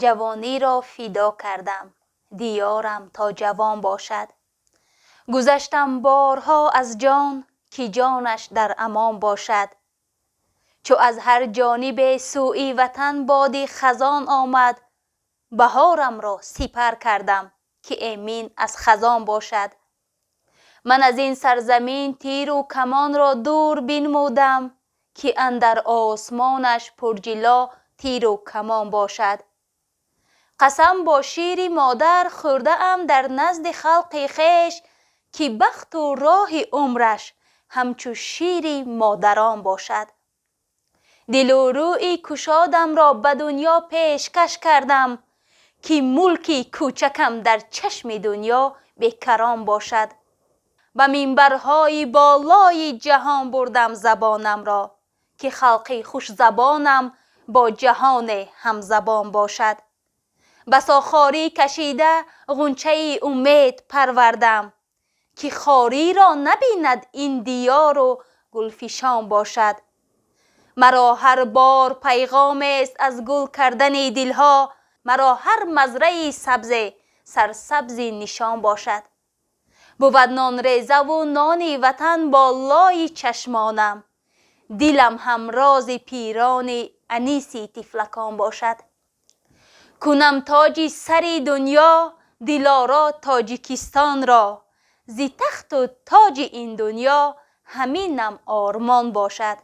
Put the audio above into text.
Ҷавониро фидо кардам, диёрам то ҷавон бошад. Гузаштам борҳо аз ҷон, ки ҷонаш дар амон бошад. Чу аз ҳар ҷонибе сӯи ватан боди хазон омад, баҳорамро сипар кардам, ки эмин аз хазон бошад. Ман аз ин сарзамин тиру камонро дур бинмудам, ки андар осмонаш пурҷило тиру камон бошад. Қасам бо шири модар хӯрдаам дар назди халқи хеш, ки бахту роҳи умраш ҳамчу шири модарон бошад. Дилу рӯи кушодамро ба дунё пешкаш кардам, ки мулки кӯчакам дар чашми дунё бекарон бошад. Ба минбарҳои болои ҷаҳон бурдам забонамро, ки халқи хушзабонам бо ҷаҳоне ҳамзабон бошад. Басо хорӣ кашида ғунчаи умед парвардам, ки хориро набинад ин диёру гулфишон бошад. Маро ҳар бор пайғомест аз гул кардани дилҳо, маро ҳар мазраи сабзе сарсабзи нишон бошад. Бувад нонрезаву нони ватан болои чашмонам, дилам ҳамрози пирони аниси тифлакон бошад. Кунам тоҷи сари дунё дилоро Тоҷикистонро, зи тахту тоҷи ин дунё ҳаминам ормон бошад.